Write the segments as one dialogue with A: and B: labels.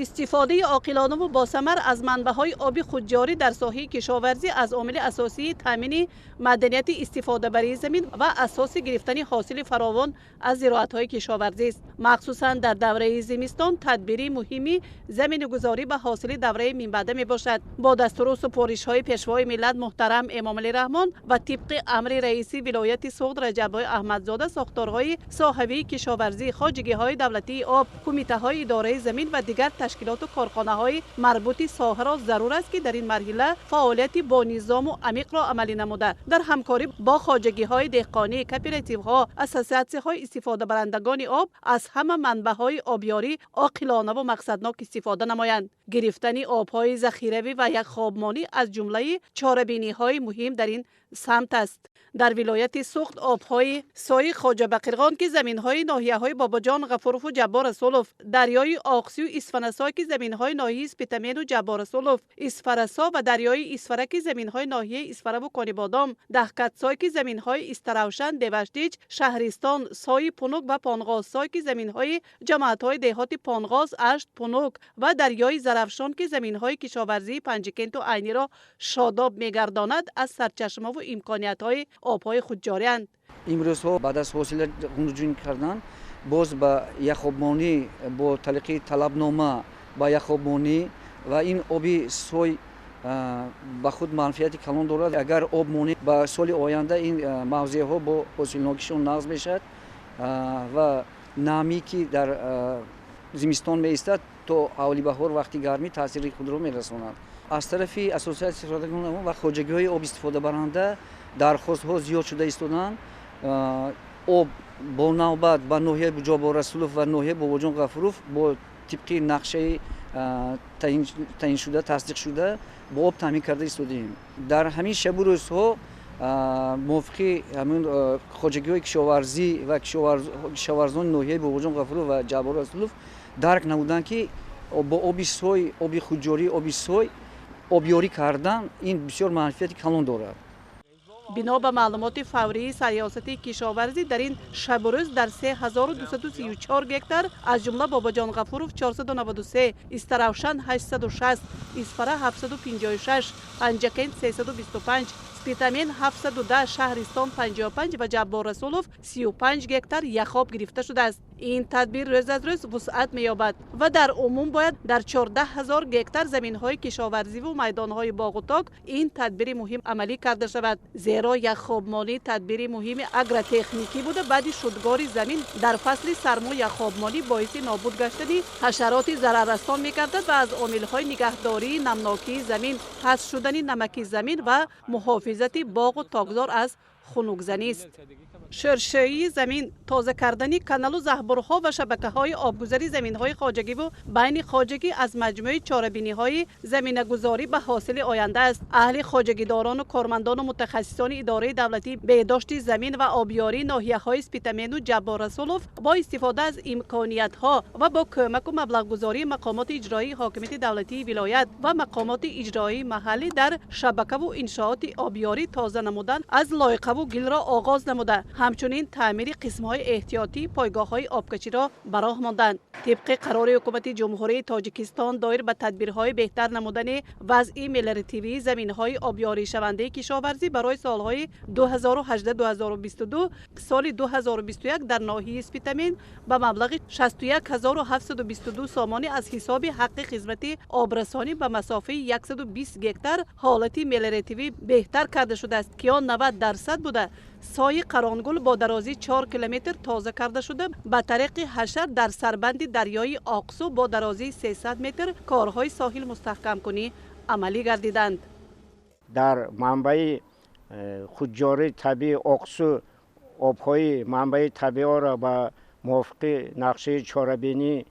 A: Истифодаи оқилонаву босамар аз манбаъҳои оби худҷорӣ дар соҳаи кишоварзӣ аз омили асосии таъмини маданияти истифодабарии замин ва асоси гирифтани ҳосили фаровон аз зироатҳои кишоварзист. Махсусан дар давраи зимистон тадбири муҳими заминагузорӣ ба ҳосили давраи минбаъда мебошад. Бо дастуру супоришҳои Пешвои миллат муҳтарам Эмомалӣ Раҳмон ва тибқи амри раиси вилояти Суғд Раҷаббой Аҳмадзода, сохторҳои соҳавии кишоварзӣ, хоҷагиҳои давлатии об, кумитаҳои идораи замин ва дигар ташкилоту корхонаҳои марбути соҳаро зарур аст, ки дар ин марҳила фаъолияти бо низому амиқро амалӣ намуда, дар ҳамкорӣ бо хоҷагиҳои деҳқонӣ, кооперативҳо, ассотсиатсияҳои истифодабарандагони об аз ҳама манбаъҳои обёрӣ оқилонаву мақсаднок истифода намоянд. Гирифтани обҳои захиравӣ ва яхобмонӣ аз ҷумлаи чорабиниҳои муҳим дар ин самт аст. Дар вилояти Суғд обҳои сои Хоҷабақирғон, ки заминҳои ноҳияҳои Бобоҷон Ғафурову Ҷаббор Расулов, дарёи Оқсию Исфанасой, ки заминҳои ноҳияи Спитамену Ҷаббор Расулов, Исфарасо ва дарёи Исфара, ки заминҳои ноҳияи Исфараву Конибодом, Даҳкатсой, ки заминҳои Истаравшан, Деваштич, Шаҳристон, Сои Пунук ва Понғозсой, ки заминҳои ҷамоатҳои деҳоти Понғоз, Ашт, Пунук ва дарёи Зарафшон, ки заминҳои кишоварзии Панҷикенту Айниро шодоб мегардонад, аз сарчашмаву имкониятҳои обҳои худҷорианд.
B: Имрӯзҳо баъд аз ҳосила гунҷун кардан боз ба яхобмонӣ бо тариқи талабнома ба яхобмонӣ ва ин оби сой ба худ манфиати калон дорад. Агар об монӣ, ба соли оянда ин мавзеъҳо бо ҳосилнокишон нағз мешавад ва намӣ, ки дар зимистон меистад, то аввали баҳор вақти гармӣ таъсири худро мерасонад. Аз тарафи ассотсиатсияи ва хоҷагиҳои об истифодабаранда дархостҳо зиёд шуда истоданд. Об бо навбат ба ноҳияи Ҷаббор Расулов ва ноҳияи Бобоҷон Ғафуров бо тибқи нақшаи таъиншуда, тасдиқшуда бо об таъмин карда истодаем. Дар ҳамин шабу рӯзҳо мувофиқи ҳамин хоҷагиҳои кишоварзӣ ва кишоварзони ноҳияи Бобоҷон Ғафуров ва Ҷаббор Расулов дарк намуданд, ки бо оби сой, оби худҷорӣ, оби сой обёрӣ кардан ин бисёр манфиати калон дорад.
A: Бино ба маълумоти фаврии Сарёсати кишоварзӣ, дар ин шабу рӯз дар 3234 гектар, аз ҷумла Бобоҷон Ғафуров 493, Истаравшан 860, Исфара 756, Панҷакент 325, Спитамен 710, Шаҳристон 55 ва Ҷаббор Расулов 35 гектар яхоб гирифта шудааст. Ин тадбир рӯз аз рӯз вусъат меёбад ва дар умум бояд дар 14 000 гектар заминҳои кишоварзиву майдонҳои боғу ток ин тадбири муҳим амалӣ карда шавад, зеро яхобмонӣ тадбири муҳими агротехникӣ буда, баъди шудгори замин дар фасли сармо яхобмонӣ боиси нобуд гаштани ҳашароти зараррасон мегардад ва аз омилҳои нигаҳдории намнокии замин, паст шудани намаки замин ва муҳофизати боғу токзор аз хунукзанист. Шӯршӯии замин, тоза кардани каналу заҳбурҳо ва шабакаҳои обгузари заминҳои хоҷагиву байни хоҷагӣ аз маҷмӯи чорабиниҳои заминагузорӣ ба ҳосили оянда аст. Аҳли хоҷагидорону кормандону мутахассисони идораи давлатии беҳдошти замин ва обёрии ноҳияҳои Спитамену Ҷаббор Расулов бо истифода аз имкониятҳо ва бо кӯмаку маблағгузории мақомоти иҷроии ҳокимияти давлатии вилоят ва мақомоти иҷроии маҳаллӣ дар шабакаву иншооти обёрӣ тоза намудан аз лойқаву гилро оғоз намуда, ҳамчунин таъмири қисмҳои эҳтиётии пойгоҳҳои обкаширо ба роҳ монданд. Тибқи қарори Ҳукумати Ҷумҳурии Тоҷикистон доир ба тадбирҳои беҳтар намудани вазъи мелиоративии заминҳои обёришавандаи кишоварзӣ барои солҳои 2018-2022, соли 2021 дар ноҳияи Спитамен ба маблағи 61 722 сомонӣ аз ҳисоби ҳаққи хизмати обрасонӣ ба масофаи 120 гектар ҳолати мелиоративӣ беҳтар карда шудааст, ки он 90% буда, сои Қаронгул бо дарозии 4 километр тоза карда шуда, ба тариқи ҳашар дар сарбанди дарёи Оқсу бо дарозии 300 метр корҳои соҳил мустаҳкамкунӣ амалӣ гардиданд.
C: Дар манбаи худҷории табиии Оқсу обҳои манбаи табииро ба мувофиқи нақшаи чорабинӣ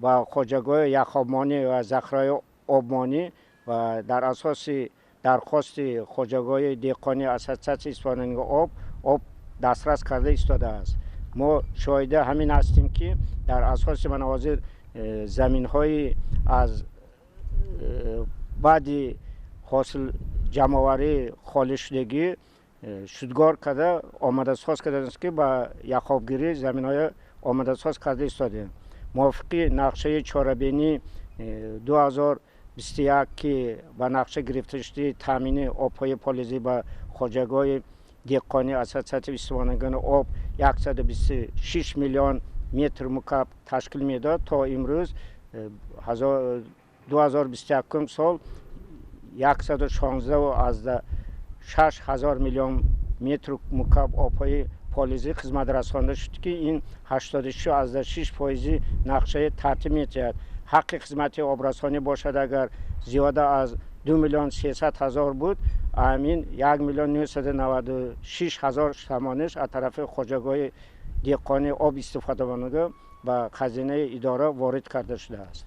C: ба хоҷагиҳои яхобмонӣ ва захираҳои обмонӣ ва дар асоси дархости хоҷагиҳои деҳқонии ассотсиатсияи истифодакунандагони об об дастрас карда истодааст. Мо шоҳида ҳамин ҳастем, ки дар асоси мана ҳозир заминҳои аз баъди ҳосил ҷамъоварӣ холишудагӣ шудгор карда, омодасоз кардааст, ки ба яхобгирӣ заминҳои омодасоз карда истодем. Мувофиқи нақшаи чорабинӣ 2021 ки ба нақша гирифта шуди таъмини обҳои полизӣ ба хоҷагиҳои деҳқонии Ассотсиатсияи истифодакунандагони об 126 миллион метр мукаб ташкил медод. То имрӯз 2021 сол 116,6 ҳазор миллион метр мукаб обҳои полизӣ хизмат расонда шуд, ки ин 86,6% нақшаи тартиб медиҳад. Ҳаққи хизмати обрасонӣ бошад, агар зиёда аз 2 300 000 буд, амин 1 996 000 сомониш аз тарафи хоҷагиҳои деҳқонии об истифодабаранда ба хазинаи идора ворид карда шудааст.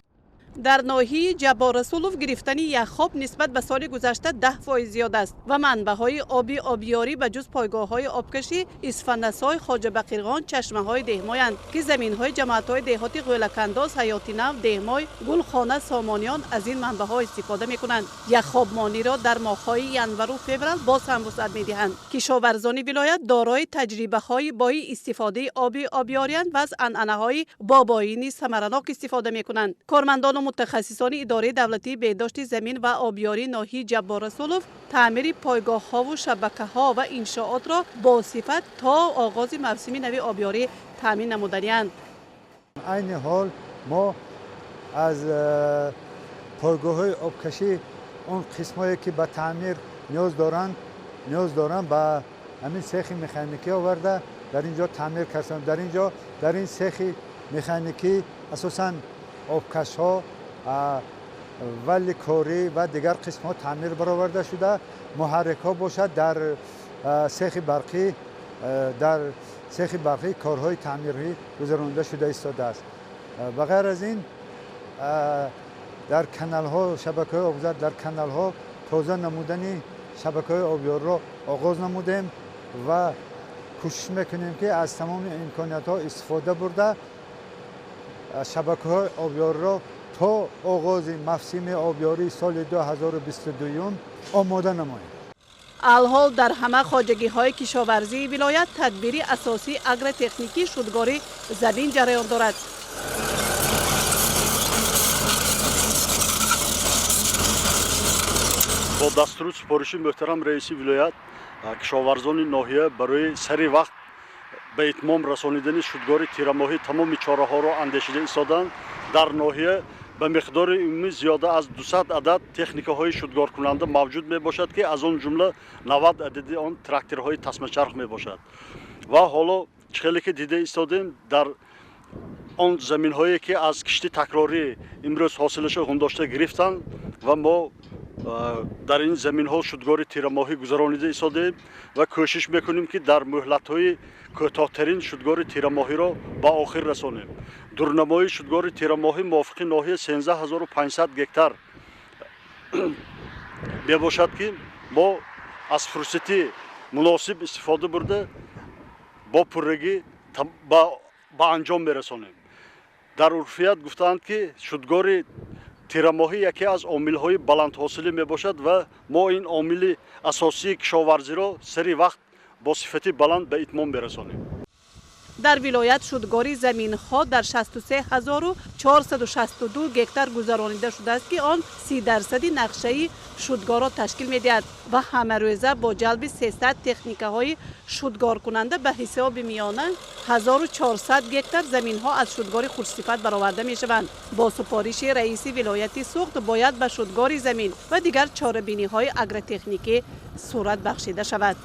A: Дар ноҳияи Ҷаббор Расулов гирифтани яххоб нисбат ба соли гузашта 10% зиёд аст ва манбаъҳои оби обиёрӣ ба ҷуз пойгоҳҳои обкашӣ Исфанасой, Хоҷабақирғон, чашмаҳои деҳмоянд, ки заминҳои ҷамоатҳои деҳоти Ғӯлакандоз, Ҳаёти Нав, Деҳмой, Гулхона, Сомониён аз ин манбаъҳо истифода мекунанд. Яххобмониро дар моҳҳои январу феврал боз ҳам вусъат медиҳанд. Кишоварзони вилоят дорои таҷрибаҳои бои истифодаи оби обиёриянд ва аз анъанаҳои бобоӣ низ самаранок истифода мекунанд. Кормандону мутахассисони идораи давлатии беҳдошти замин ва обиёрии ноҳияи Ҷаббор Расулов таъмири пойгоҳҳову шабакаҳо ва иншоотро бо сифат то оғози мавсими нави обиёрӣ таъмин намуданианд.
D: Айни ҳол мо аз пойгоҳҳои обкашӣ он қисмҳое ки ба таъмир ниёз доранд ба ҳамин сехи механикӣ оварда дар ин ҷо таъмир кардем. Дар ин ҷо дар ин сехи механикӣ асосан обкашҳо, вали корӣ ва дигар қисмҳо таъмир бароварда шуда, муҳаррикҳо бошад дар сехи барқӣ корҳои таъмирӣ гузаронида шуда истодааст. Ба ғайр аз ин дар каналҳо, шабакаҳои обгузар дар каналҳо тоза намудани шабакаҳои обёрро оғоз намудем ва кӯшиш мекунем, ки аз тамоми имкониятҳо истифода бурда шабакаҳои обёрро то оғози мавсими обёрии соли 2022 омода намоем.
A: Алҳол дар ҳама хоҷагиҳои кишоварзии вилоят тадбири асосии агротехникии шудгори замин ҷараён дорад.
E: Бо дастуру супориши муҳтарам раиси вилоят кишоварзони ноҳия барои сари вақт ба итмом расонидани шудгори тирамоҳӣ тамоми чораҳоро андешида истоданд. Дар ноҳия ба миқдори умумӣ зиёда аз 200 адад техникаҳои шудгоркунанда мавҷуд мебошад, ки аз он ҷумла 90 адади он тракторҳои тасмачарх мебошад. Ва ҳоло чӣ хеле ки дида истодем, дар он заминҳое ки аз кишти такрорӣ имрӯз ҳосилашо ғундошта гирифтанд ва мо дар ин заминҳо шудгори тирамоҳӣ гузаронида истодем ва кӯшиш мекунем, ки дар муҳлатҳои кӯтоҳтарин шудгори тирамоҳиро ба охир расонем. Дурнамои шудгори тирамоҳӣ мувофиқи ноҳия 13500 гектар мебошад, ки мо аз фурсати муносиб истифода бурда бо пуррагӣ ба анҷом мерасонем. Дар урфият гуфтаанд, ки шудгори тирамоҳӣ яке аз омилҳои баландҳосилӣ мебошад ва мо ин омили асосии кишоварзиро сари вақт бо сифати баланд ба итмом мерасонем.
A: Дар вилоят шудгори заминҳо дар 63462 гектар гузаронида шудааст, ки он 30% нақшаи шудгорро ташкил медиҳад ва ҳамарӯза бо ҷалби 300 техникаҳои шудгоркунанда ба ҳисоби миёна 1400 гектар заминҳо аз шудгори хушсифат бароварда мешаванд. Бо супориши раиси вилояти Суғд бояд ба шудгори замин ва дигар чорабиниҳои агротехникӣ сурат бахшида шавад.